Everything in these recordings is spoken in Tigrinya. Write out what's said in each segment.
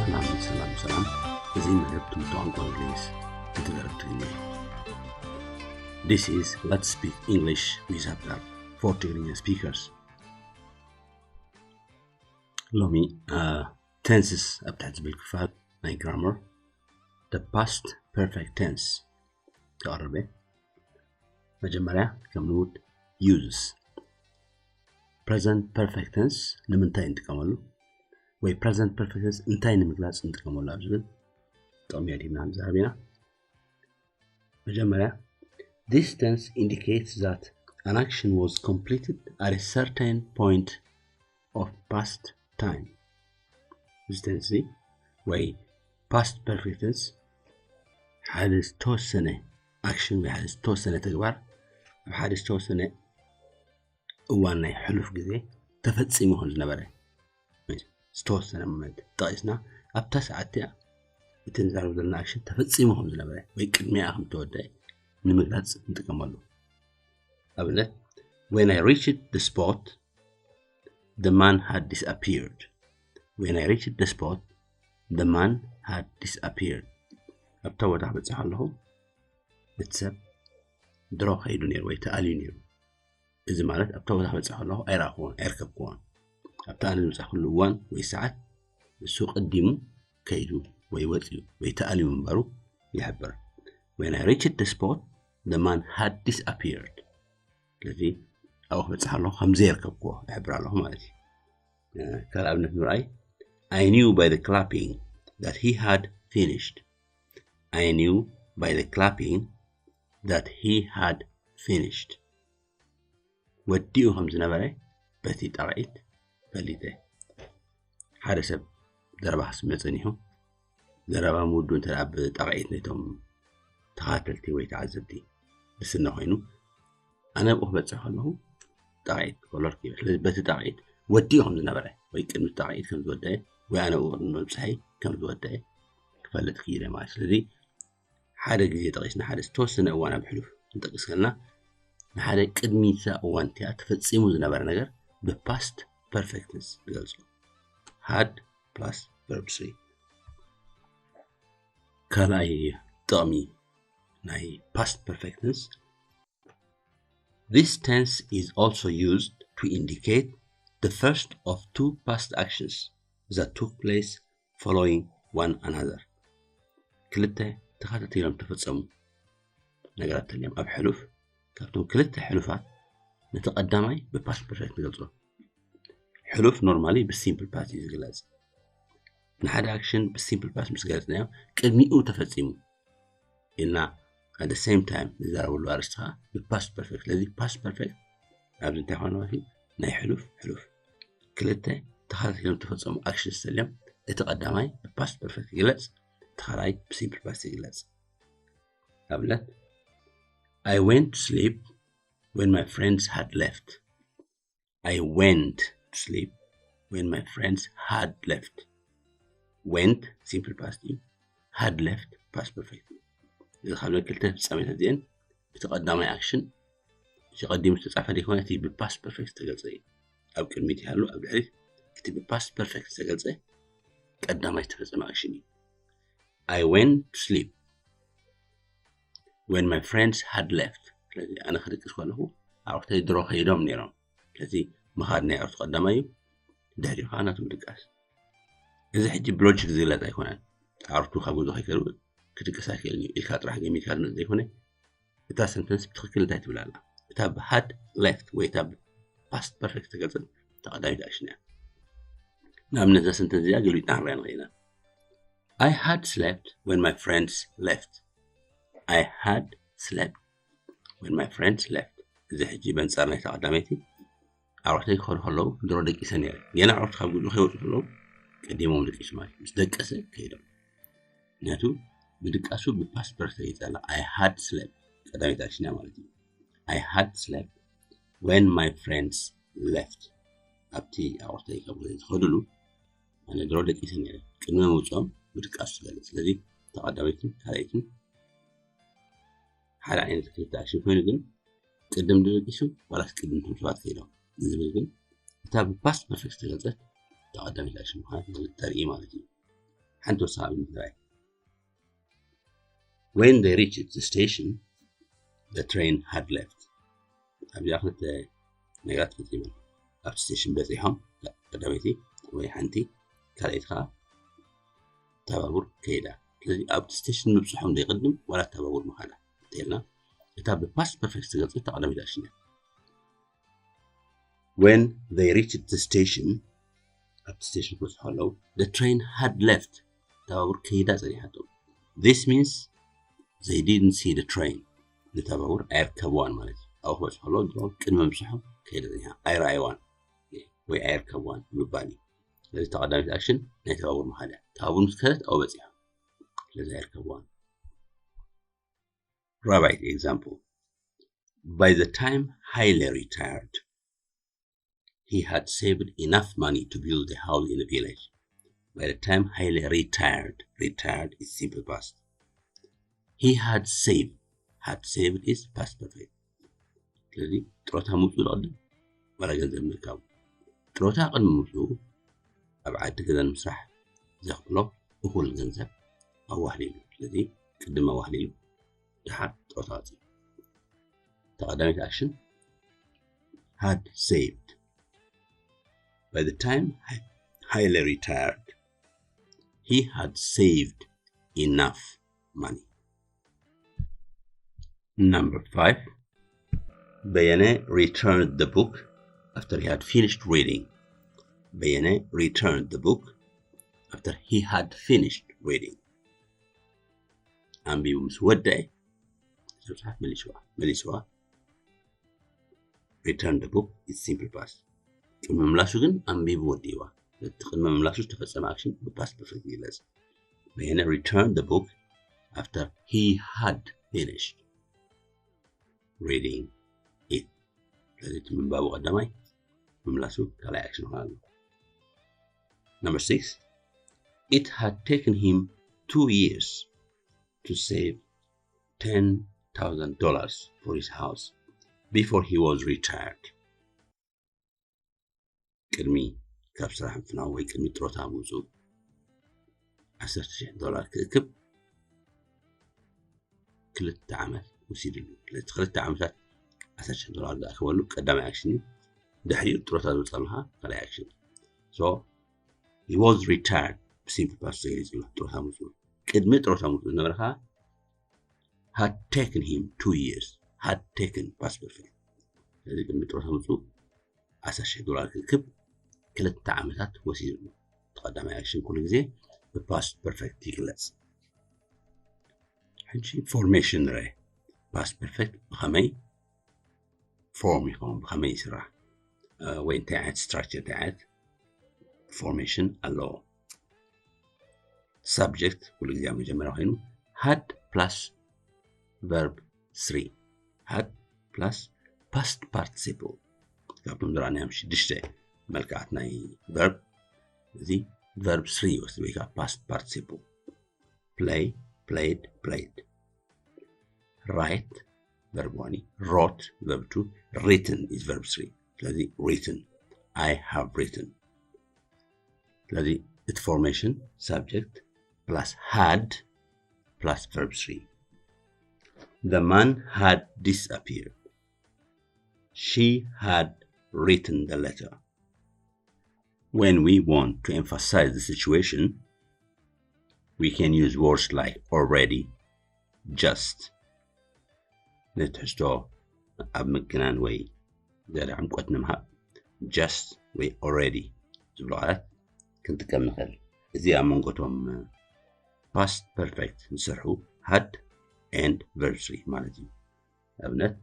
ሰላም ሰላም ሰላም። እዚ መደብ ትምህርቲ ቋንቋ እንግሊዝ ብትግርኛ እዩ። This is Let's Speak English with Abdar for Tigrinya speakers. ሎሚ tenses ኣብ ትሕቲ ዝብል ክፋል ናይ ግራመር the past perfect tense ክቐርብ እየ። መጀመርያ ከም ልሙድ uses present perfect tense ንምንታይ እንጥቀመሉ ወይ present perfect tense እንታይ ንምግላፅ እንጥቀመሉ ኣብ ዝብል ጥቕሚ ኣድሂብና ንዛረብ ኢና። መጀመርያ this tense indicates that an action was completed at a certain point of past time። እዚ tense እዚ ወይ past perfect tense ሓደ ዝተወሰነ action ወይ ሓደ ዝተወሰነ ተግባር ኣብ ሓደ ዝተወሰነ እዋን ናይ ሕሉፍ ግዜ ተፈፂሙ ከም ዝነበረ ዝተወሰነ moment ጠቒስና ኣብታ ሰዓት እቲኣ እቲ ንዛረብ ዘለና action ተፈፂሙ ከም ዝነበረ ወይ ቅድሚኣ ከም ዝተወደአ ንምግላፅ ንጥቀመሉ። ኣብነት when I reached the spot the man had disappeared. When I reached the spot the man had disappeared. ኣብታ ቦታ ክበፅሕ ኣለኹ እቲ ሰብ ድሮ ከይዱ ነይሩ ወይ ተኣልዩ ነይሩ። እዚ ማለት ኣብታ ቦታ ክበፅሕ ኣለኹ ኣይረኣኽዎን ኣይርከብክዎን። ኣብታ ኣነ ዝመፃእኩሉ እዋን ወይ ሰዓት ንሱ ቀዲሙ ከይዱ ወይ ወፂኡ ወይ ተኣልዩ ምንባሩ ይሕብር። When I reached the spot the man had disappeared. ስለዚ ኣብኡ ክበፅሕ ኣለኹ ከም ዘየርከብክዎ ይሕብር ኣለኹ ማለት እዩ። ካልእ ኣብነት ምርኣይ I knew by the clapping that he had finished. I knew by the clapping that he had finished. ወዲኡ ከም ዝነበረ በቲ ጣቕዒት ፈሊጠ። ሓደ ሰብ ዘረባ ክስምዕ ጸኒሑ ዘረባ ምውዱ እንተ ብጣቕዒት ነቶም ተኻተልቲ ወይ ተዓዘብቲ ዝስነ ኮይኑ ኣነ ኣብኡ ክበጽሕ ከለኹ ጣቕዒት ኮለር ክይበል ስለዚ በቲ ጣቕዒት ወዲኡ ከም ዝነበረ ወይ ቅድሚ ጣቕዒት ከም ዝወደአ ወይ ኣነ ኣብኡ ቅድሚ ምብጽሐይ ከም ዝወደአ ክፈልጥ ክኢለ ማለት ስለዚ ሓደ ግዜ ጠቒስና ሓደ ዝተወሰነ እዋን ኣብ ሕሉፍ ክንጠቅስ ከለና ንሓደ ቅድሚ እዛ እዋን እቲኣ ተፈጺሙ ዝነበረ ነገር ብ past perfect ንገልጾ። Had plus verb three። ካልኣይ ጥቕሚ ናይ past perfect tense This tense is also used to indicate the first of two past actions that took place following one another. ክልተ ተኸታቲሎም ተፈጸሙ ነገራት ተልዮም ኣብ ሕሉፍ ካብቶም ክልተ ሕሉፋት ነቲ ቀዳማይ ብ past perfect ንገልጾ። ሕሉፍ normally ብ simple past እዩ ዝግለጽ። ንሓደ action ብ simple past ምስ ገለጽናዮ ቅድሚኡ ተፈጺሙ ኢልና at the same time ንዛረበሉ ኣርእስቲ ከዓ ብ past perfect ስለዚ past perfect ኣብዚ እንታይ ኮይኑ ማለት እዩ ናይ ሕሉፍ ሕሉፍ ክልተ ተኸታቲሎም ተፈጸሙ action ዝተልዮም እቲ ቀዳማይ ብ past perfect ይግለጽ እቲ ካልኣይ ብ simple past ይግለጽ ኣብነት I went to sleep when my friends had left I went to sleep when my friends had left went simple past እዩ had left past perfect እዩ እዚ ካብ ክልተ ፍጻሜታት እዚአን እቲ ቀዳማይ action እቲ ቀዲሙ ዝተጻፈ ዘይኮነ እቲ ብ past perfect ዝተገልጸ እዩ ኣብ ቅድሚት ይሃሉ ኣብ ድሕሪት እቲ ብ past perfect ዝተገልጸ ቀዳማይ ዝተፈጸመ action እዩ I went to sleep when my friends had left ስለዚ ኣነ ክድቅስ ከለኹ ኣዕሩኽተይ ድሮ ከይዶም ነይሮም ስለዚ ምኻድ ናይ ኣዕሩኽቲ ቀዳማይ እዩ ድሕሪኡ ከዓ ናቱ ምድቃስ እዚ ሕጂ ብሎጂክ ዝግለጽ ኣይኮነን ኣዕሩኽቱ ካብ ገዝኡ ከይከዱ ክድቅስ ኣይክእልን እዩ ኢልካ ጥራሕ ገሚትካ ዝመጽእ ዘይኮነ እታ sentence ብትኽክል እንታይ ትብል ኣላ እታ ብ had left ወይ እታ past perfect ተገልጸት እታ ቀዳሚት action እያ ንኣብነት እዛ sentence እዚኣ ገልቢጥና ክንሪኣ ንኽእል ኢና I had slept when my friends left I had slept when my friends left እዚ ሕጂ በንጻር ናይታ ቀዳመይቲ ኣዕሩኽተይ ክኸዱ ከለዉ ድሮ ደቂሰ ነይረ ገና ኣዕሩኽቲ ካብ ገዝኡ ከይወፁ ከለዉ ቀዲሞም ደቂሱ ማለት ምስ ደቀሰ ከይዶም ምክንያቱ ምድቃሱ ብ past perfect ይጸላ I had slept ቀዳመይቲ action እያ ማለት እዩ I had slept when my friends left ኣብቲ ኣዕሩኽተይ ካብ ገዝኡ ዝኸድሉ ኣነ ድሮ ደቂሰ ነይረ ቅድሚ ምውፅኦም ምድቃሱ ዝገልፅ ስለዚ ተቐዳመይትን ካልኣይትን ሓደ ዓይነት ክልተ action ኮይኑ ግን ቅድም ድደቂሱ ዋላስ ቅድም ቶም ሰባት ከይዶም ንዝብል ግን እታ ብ past perfect ዝተገልፀት ተቐዳመይቲ action ምዃና ተርኢ ማለት እዩ ሓንቲ ወሳኺ ምትራይ። When they reached the station, the train had left. ኣብዚኣ ክልተ ነገራት ፈፂመን ኣብቲ ስቴሽን በፂሖም፣ ቀዳመይቲ ወይ ሓንቲ፣ ካልኣይቲ ከዓ ታባቡር ከይዳ። ስለዚ ኣብቲ ስቴሽን ምብፅሖም ዘይቅድም ዋላ ታባቡር ምኻዳ እንተልና፣ እታ ብፓስት ፐርፌክት ትገልፅ እታ ቀዳመይቲ ኣክሽን እያ። When they reached the station, ኣብቲ ስቴሽን ክበፅሑ ከለዉ፣ the train had left፣ ታባቡር ከይዳ ፀኒሓቶም። This means they didn't see the train፣ ንታባቡር ኣይርከብዋን ማለት እዩ። ኣብኡ ክበፅሑ ከለዉ ድሮ ቅድሚ ምብፅሖም ከይዳ ፀኒሓ ኣይረኣይዋን ወይ ኣይርከብዋን ምባል እዩ። ስለዚ ተቐዳሚት ኣክሽን ናይ ታባቡር ምኻድ እያ። ታባቡር ምስ ከደት ኣብኡ በፂሖም፣ ስለዚ ኣይርከብዋን። ራባይት example. By the time Haile retired, he had saved enough money to build a house in a village. By the time Haile retired, retired is simple past. He had saved, had saved is past perfect. ስለዚ ጥሮታ ምውፅኡ ዝቐድም ዋላ ገንዘብ ምርካቡ። ጥሮታ ቅድሚ ምውፅኡ ኣብ ዓዲ ገዛ ንምስራሕ ዘኽእሎ እኹል ገንዘብ ኣዋህሊሉ። ስለዚ ቅድም ኣዋህሊሉ ድሓር ጥሮታ ኣውፅኡ። ተቐዳሚት ኣክሽን had saved. By the time Haile retired, he had saved enough money. Number five, Beyene returned the book after he had finished reading. Beyene returned the book after he had finished reading. ኣንቢቡ ምስ ወደአ መፅሓፍ መሊስዋ መሊስዋ። Return the book is simple past. ቅድሚ ምምላሱ ግን ኣንቢቡ ወዲእዋ። እቲ ቅድሚ ምምላሱ ዝተፈፀመ ኣክሽን ብፓስት ፐርፌክት ይግለፅ። Beyene returned the book after he had finished reading it. ስለዚ እቲ ምንባቡ ቀዳማይ፣ ምምላሱ ካልኣይ ኣክሽን ይኾን ኣሎ። Number six, it had taken him two years to save ten thousand dollars for his house before he was retired. ቅድሚ ካብ ስራሕ ምፍናው ወይ ቅድሚ ጥሮታ ምውፅኡ ዓሰርተ ሽሕ ዶላር ክእክብ ክልተ ዓመት ወሲድሉ። ስለዚ ክልተ ዓመታት ዓሰርተ ሽሕ ዶላር ዝኣከበሉ ቀዳማይ ኣክሽን እዩ። ድሕሪኡ ጥሮታ ዝወፀሉ ከዓ ካልኣይ ኣክሽን። So he was retired ብሲምፕል ፓስት ተገሊፁ ኣሎ። ጥሮታ ምውፅኡ ቅድሚ ጥሮታ ምውፅኡ ዝነበረ ከዓ had taken him two years, had taken past perfect። ስለዚ ቅድሚ ጥሮታ ምውፅኡ ዓሰርተ ሽሕ ዶላር ክእክብ ክልተ ዓመታት ወሲድሉ። ተቐዳማይ ኣክሽን ኩሉ ግዜ ብፓስት ፐርፌክት ይግለፅ። ሕጂ ፎርሜሽን ንርአ። ፓስት ፐርፌክት ብኸመይ ፎርም ይኸውን፣ ብኸመይ ይስራሕ፣ ወይ እንታይ ዓይነት ስትራክቸር፣ እንታይ ዓይነት ፎርሜሽን ኣለዎ። ሳብጀክት ኩሉ ግዜ ኣብ መጀመርያ ኮይኑ had plus verb three፣ had plus past participle። ካብቶም ዝረኣናዮም ሽዱሽተ መልክዓት ናይ ቨርብ፣ እዚ ቨርብ ስሪ ይወስድ ወይ ከዓ ፓስት ፓርቲሲፕል። Play, played, played. Write verb one፣ wrote verb two፣ written is verb three። ስለዚ written፣ I have written። ስለዚ እቲ ፎርሜሽን ሳብጀክት plus had plus verb three። The man had disappeared. She had written the letter. When we want to emphasize the situation, we can use words like already, just። ነቲ ትሕዝቶ ኣብ ምግናን ወይ ዝያዳ ዕምቆት ንምሃብ just ወይ already ዝብሉ ቃላት ክንጥቀም ንኽእል። እዚ ኣብ መንጎ እቶም ፓስት ፐርፌክት ዝሰርሑ had and verb three ማለት እዩ። ኣብነት፣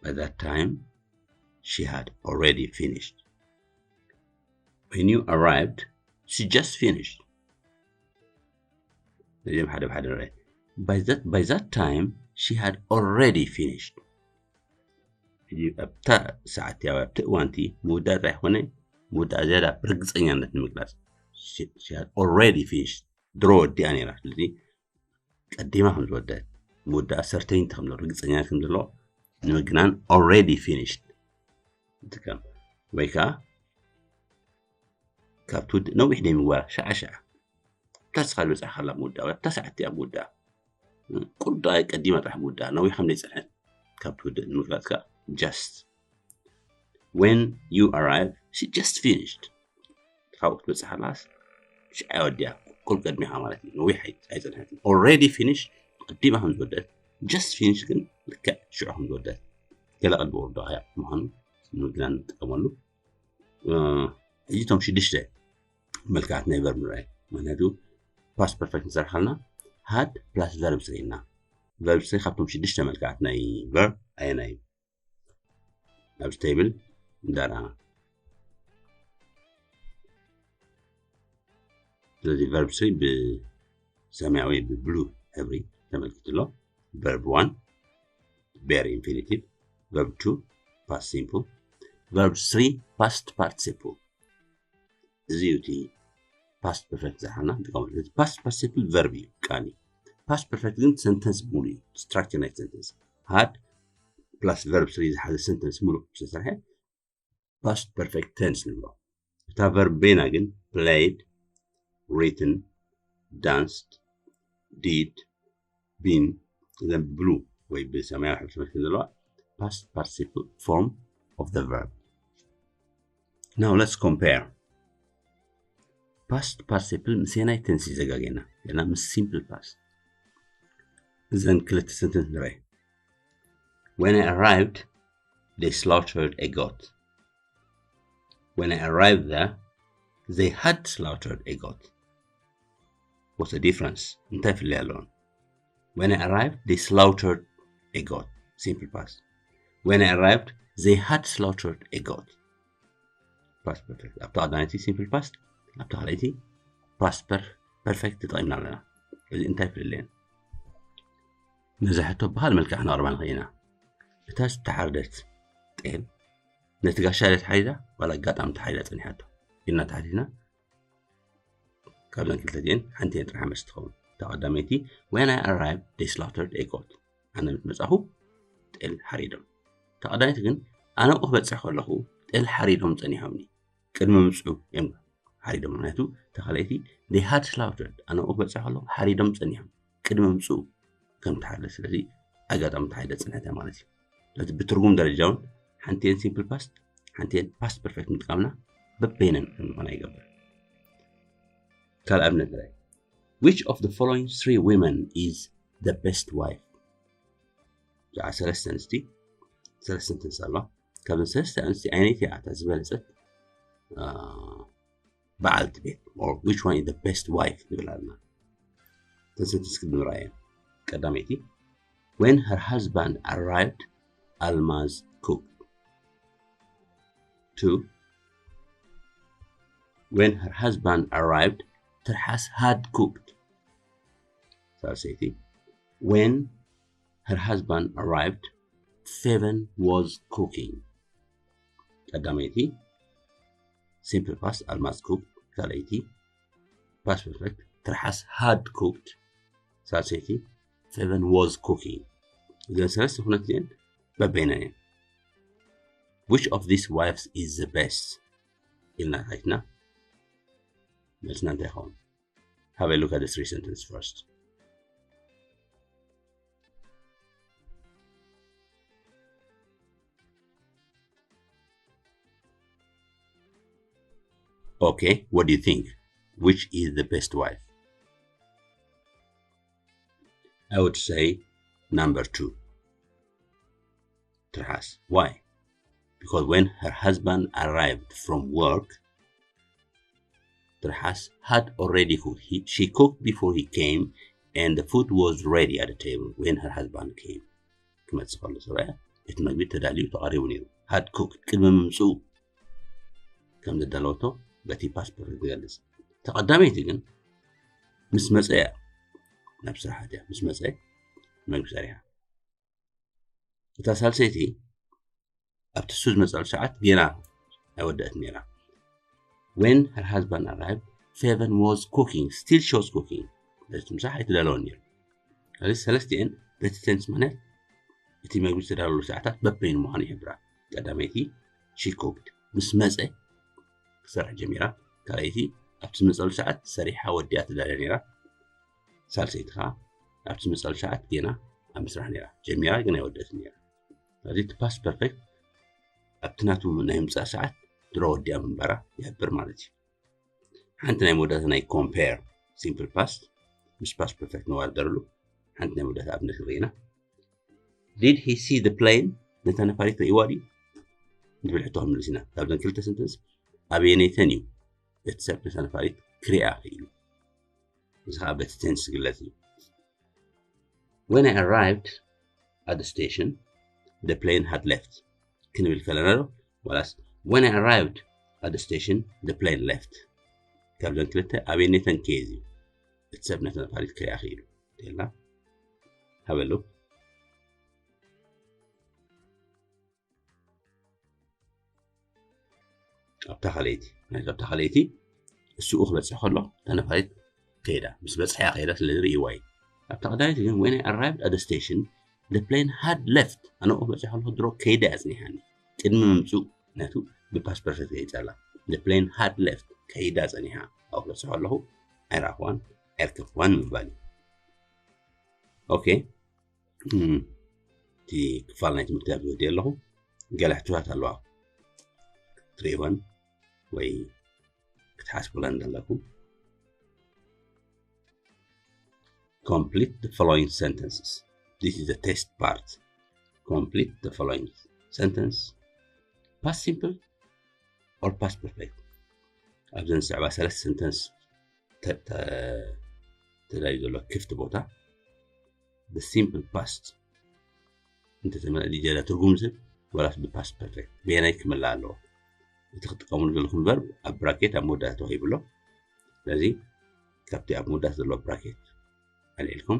by that time she had already finished. When you arrived, she just finished. ነዚኦም ሓደ ብሓደ ንርአ። By that, by that time she had already finished. ሕጂ ኣብታ ሰዓት ወይ ኣብቲ እዋንቲ ምውዳእ ጥራሕ ይኮነ፣ ምውዳእ ዝያዳ ብርግፀኛነት ንምግላፅ she had already finished፣ ድሮ ወዲኣ ነይራ። ስለዚ ቀዲማ ከም ዝወደአት ምውዳኣ ሰርተይንቲ ከም ዘሎ፣ ርግፀኛነት ከም ዘለዎ ንምግናን already finished ንጥቀም። ወይ ከዓ ካብ ትውድእ ነዊሕ ደይ ምግባር፣ ሸዓ ሸዓ። እታ ስኻ ዝበጻሕካላ ምውዳእ ወይ ኣብታ ሰዓት እቲኣ ምውዳእ፣ ቁሩብ ደቓይቕ ቀዲማ ጥራሕ ምውዳእ፣ ነዊሕ ከም ዘይጸንሐት ካብ ትውድእ ንምፍላጥ ከኣ just when you arrive she just finished። ካብኡ ክትበጽሕ ከላስ ሽዓ ወዲኣ ቁሩብ ቀድሚኻ ማለት እዩ። ነዊሕ ኣይ- ኣይጸንሐትን። Already finished ቀዲማ ከም ዝወደት፣ just finished ግን ልክዕ ሽዑ ከም ዝወደት ገለ ቅድሚ ወርዶ ኣያ ምዃኑ ንምግናን ንጥቀመሉ። ሕጂ እቶም ሽዱሽተ መልክዓት ናይ ቨርብ ንርኣይ። ምክንያቱ past perfect ንሰርሓልና had plus verb three ኢና። Verb three ካብቶም ሽዱሽተ መልክዓት ናይ verb ኣየናይ እዩ? ኣብዚ table እንዳረኣና። ስለዚ verb three ብሰማያዊ ብብሉ ሕብሪ ተመልኪቱ ኣሎ። Verb one bare infinitive፣ verb two past simple፣ verb three past participle። እዚ እዩ እቲ past perfect ዝሓና ንጥቀመሉ። ስለዚ past participle verb እዩ፣ ቃል እዩ። Past perfect ግን sentence ሙሉ እዩ፣ structure ናይ sentence። Had plus verb three ዝሓዘ sentence ሙሉ ዝተሰርሐ past perfect tense ንብሎ። እታ verb በይና ግን played፣ written፣ danced፣ did፣ been፣ እዘን ብብሉ ወይ ብሰማያዊ ሕብሪ ተመልክት ዘለዋ past participle form of the verb። Now let's compare። Past participle ምስ ኣየናይ tense እዩ ዘጋግየና? ገና ምስ simple past። እዘን ክልተ sentence ንርኣይ። When I arrived, they slaughtered a goat። When I arrived there, they had slaughtered a goat። What's the difference? እንታይ ፍልልይ ኣለዎም? When I arrived, they slaughtered a goat። Simple past። When I arrived, they had slaughtered a goat። Past perfect። ኣብታ ቀዳመይቲ simple past፣ ኣብታ ካልኣይቲ past per- perfect ተጠቒምና ኣለና። እዚ እንታይ ፍልልየን? ነዚ ሕቶ ብኻልእ መልክዕ ክነቕርባ ንኽእል ኢና። እታ ዝተሓርደት ጤል ነቲ ጋሻ ድያ ተሓሪዳ ዋላ ኣጋጣሚ ተሓሪዳ ጸኒሓቶ ኢልና ተሓቲትና፣ ካብዘን ክልተ እዚአን ሓንቲ እየን ጥራሕ መልሲ ትኸውን። እታ ቀዳመይቲ፣ When I arrived, they slaughtered a goat። ኣነ ምስ መጻኹ ጤል ሓሪዶም። እታ ቀዳመይቲ ግን ኣነ ኣብኡ ክበጽሕ ከለኹ ጤል ሓሪዶም ጸኒሖምኒ። ቅድሚ ምምጽኡ እዮም ሓሪዶም። ምክንያቱ እታ ካልኣይቲ they had slaughtered፣ ኣነ ኣብኡ ክበጽሕ ከለኹ ሓሪዶም ጸኒሖም ቅድሚ ምምጽኡ ከም ተሓርደ። ስለዚ ኣጋጣሚ ተሓሪደ ጸኒሐት ማለት እዩ። ስለዚ ብትርጉም ደረጃ እውን ሓንቲአን simple past ሓንቲአን past perfect ምጥቃምና በበይነን ከም ዝኾና ይገብር። ካልእ ኣብነት ንርኣይ። Which of the following three women is the best wife? እዚኣ ሰለስተ ኣንስቲ፣ ሰለስተ ኣንስቲ ኣለዋ። ካብዘን ሰለስተ ኣንስቲ ኣየነይቲ እያ እታ ዝበለጸት በዓልቲ ቤት? Or which one is the best wife ንብል ኣለና። እተን sentence ክንርኣየን። ቀዳመይቲ፣ When her husband arrived, Almaz cooked. Two, When her husband arrived, ትርሓስ had cooked. ሳልሰይቲ፣ When her husband arrived, Feven was cooking. ቀዳመይቲ simple past፣ Almaz cooked። ካልኣይቲ past perfect፣ ትርሓስ had cooked። ሳልሰይቲ Feven was cooking። እዘን ሰለስተ ኩነት እዚአን በበይነን እየን። Which of these wives is the best ኢልና ሓቲትና፣ መልስና እንታይ ይኸውን? Have a look at the three sentence first. Okay, what do you think? Which is the best wife? I would say number two. ትርሓስ. Why? Because when her husband arrived from work, ትርሓስ had already cooked. He, she cooked before he came, and the food was ready at the table when her husband came. ክመጽእ ከሎ ሰብኣያ እቲ መግቢ ተዳልዩ ተቐሪቡ ነይሩ። Had cooked፣ ቅድሚ ምምጽኡ ከም ዘዳለወቶ በቲ past perfect ዝገልጽ። ተቐዳመይቲ ግን ምስ መጸ እያ ናብ ስራሕ ኣትያ። ምስ መጸ መግቢ ሰሪሓ። እታ ሳልሰይቲ ኣብቲ እሱ ዝመጸሉ ሰዓት ጌና ኣይወደአት ነይራ። When her husband arrived, Feven was cooking. Still she was cooking። በቲ ምሳሕ ኣይተዳለወን ነይሩ። ስለዚ ሰለስቲኤን በቲ ቴንስ ምክንያት እቲ መግቢ ዝተዳለወሉ ሰዓታት በበይኑ ምዃኑ ይሕብራ። ቀዳመይቲ she cooked፣ ምስ መጸ ክሰርሕ ጀሚራ። ካልኣይቲ ኣብቲ ዝመፀሉ ሰዓት ሰሪሓ ወዲኣ ትዳለ ነይራ። ሳልሰይቲ ከዓ ኣብቲ ዝመፀሉ ሰዓት ጌና ኣብ ምስራሕ ነይራ። ጀሚራ ግን ኣይወደትን ነይራ። ስለዚ እቲ past perfect ኣብቲ ናቱ ናይ ምምፃእ ሰዓት ድሮ ወዲኣ ምንባራ ይሕብር ማለት እዩ። ሓንቲ ናይ መወዳእታ ናይ compare simple past ምስ past perfect ነዋደርሉ ሓንቲ ናይ መወዳእታ ኣብነት ንርኢ ኢና። Did he see the plane? ነታ ነፋሪት ርእይዋ ድዩ? ንብል ሕቶ ክንምልስ ኢና። ካብዘን ክልተ sentence ኣበየነይተን እዩ እቲ ሰብ ነታ ነፋሪት ክሪኣ ክኢሉ? እዚ ከዓ በቲ tense ዝግለጽ እዩ። When I arrived at the station, the plane had left ክንብል ከለና ዶ ዋላስ when I arrived at the station, the plane left? ካብዘን ክልተ ኣበየነይተን case እዩ እቲ ሰብ ነታ ነፋሪት ክሪኣ ክኢሉ? ተልና ሃበሉ። ኣብታ ካልኣይቲ ናይዚ ኣብታ ካልኣይቲ እሱኡ ክበፅሕ ከሎ እታ ነፋሪት ከይዳ ምስ በፅሐ እያ ከይዳ ስለ ዝርእይዋ እዩ። ኣብታ ቀዳመይቲ ግን when I arrived at the station, the plane had left። ኣነ ኣብኡ ክበፅሕ ከለኹ ድሮ ከይዳ እያ ፀኒሓኒ። ቅድሚ ምምፅኡ ነቱ ብ past perfect ገይፀላ። The plane had left። ከይዳ ፀኒሓ። ኣብኡ ክበፅሕ ከለኹ ኣይረኣኽዋን ኣይርከብክዋን ምባል እዩ። ኦኬ። እቲ ክፋል ናይ ትምህርቲ ኣብ ዝወዲ ኣለኹ ገለ ሕቶታት ኣለዋ ክትርእይወን ወይ ክትሓስቡለን ዘለኩም። Complete the following sentences. This is the test part. Complete the following sentence. Past simple or past perfect? ኣብዘን ዝስዕባ ሰለስተ sentence ተዳዩ ዘሎ ክፍቲ ቦታ the simple past እንተተመልአ ድጀለ ትርጉም ዝህብ ወላስ ብ past perfect በየናይ ክመልእ ኣለዎ? እቲ ክትጥቀምሉ ዘለኹም verb ኣብ bracket ኣብ መወዳእታ ተዋሂቡ ኣሎ። ስለዚ ካብቲ ኣብ መወዳእታ ዘሎ bracket ኣልዒልኩም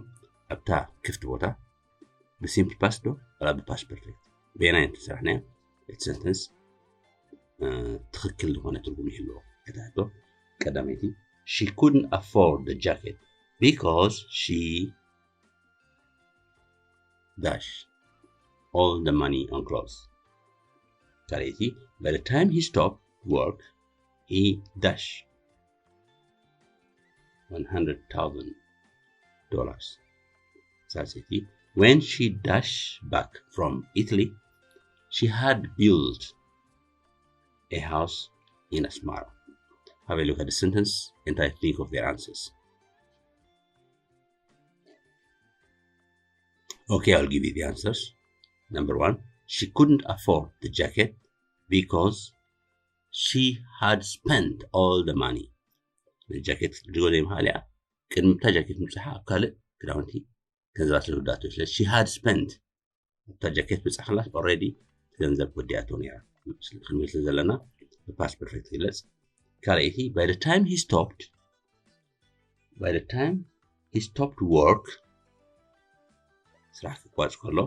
ኣብታ ክፍቲ ቦታ ብ simple past ዶ ወላ ብ past perfect በየናይ እንተሰራሕናዮ እቲ sentence ትኽክል ዝኾነ ትርጉም ይህልዎ። ሕቶ ቀዳመይቲ she couldn't afford the jacket because she dash all the money on clothes. ካልኣይቲ by the time he stopped work he dash one hundred thousand dollars. ሳልሰይቲ when she dash back from Italy she had built a house in Asmara. Have a look at the sentence and try to think of their answers. Okay, I'll give you the answers. Number one, she couldn't afford the jacket because she had spent all the money. ጃኬት ክትድጎ ዘይምሃልያ ቅድሚ እታ ጃኬት ምብፅሓ ኣብ ካልእ ክዳውንቲ ገንዘባ ስለዝወዳእቶ ስለ she had spent እታ ጃኬት ብፃ ከላስ already ገንዘብ ወዲኣቶ ነይራ ክንብል ስለ ዘለና past perfect ይግለፅ። ካልኣይቲ by the time he stopped by the time he stopped work ስራሕ ክቋፅ ከሎ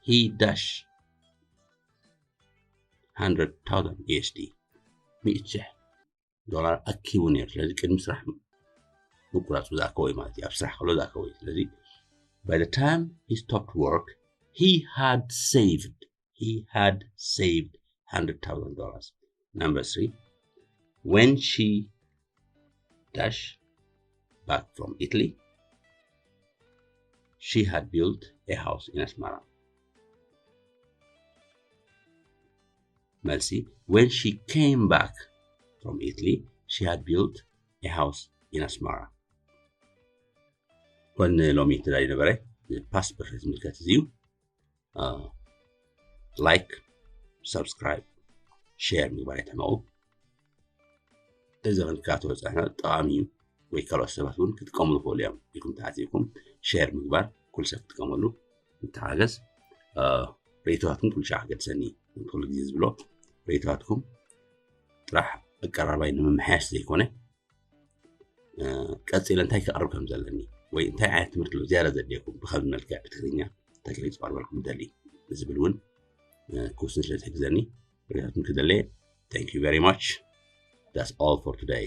he dash hundred thousand U S D ሚእቲ ሺሕ ዶላር ኣኪቡ ነይሩ። ስለዚ ቅድሚ ስራሕ ምቁራፁ ዝኣከወ ማለት እዩ። ኣብ ስራሕ ከሎ ዝኣከወ እዩ። ስለዚ by the time he stopped work he had saved he had saved hundred thousand dollars. Number three, when she dash back from Italy she had built a house in Asmara. መልሲ when she came back from Italy she had built a house in Asmara. ኮን ሎሚ ትዳይ ነበረ past perfect ዝምልከት እዚ እዩ። Like subscribe share ምግባር ኣይትሕመቑ። እዚ ክንከታተሎ ዝፀናሕና ጠቓሚ እዩ ወይ ካልኦት ሰባት እውን ክጥቀምሉ ይኽእሉ እዮም ኢልኩም ተሓሲብኩም share ምግባር ኩሉ ሰብ ክጥቀመሉ ንተሓገዝ። ርእይቶታትኩም ኩሉ ሻዕ ክገድሰኒ ኩሉ ግዜ ዝብሎ ርእይቶታትኩም ጥራሕ ኣቀራርባይ ንምምሕያሽ ዘይኮነ ቀፂለ እንታይ ክቐርብ ከም ዘለኒ ወይ እንታይ ዓይነት ትምህርቲ ዝያዳ ዘድልየኩም ብከም መልክዕ ብትግርኛ እንታይ ክርኢ ዝቐርበልኩም ደሊ ዝብል እውን ክውስን ስለ ዝሕግዘኒ ርእይቶታትኩም ክደለየ Thank you very much. That's all for today.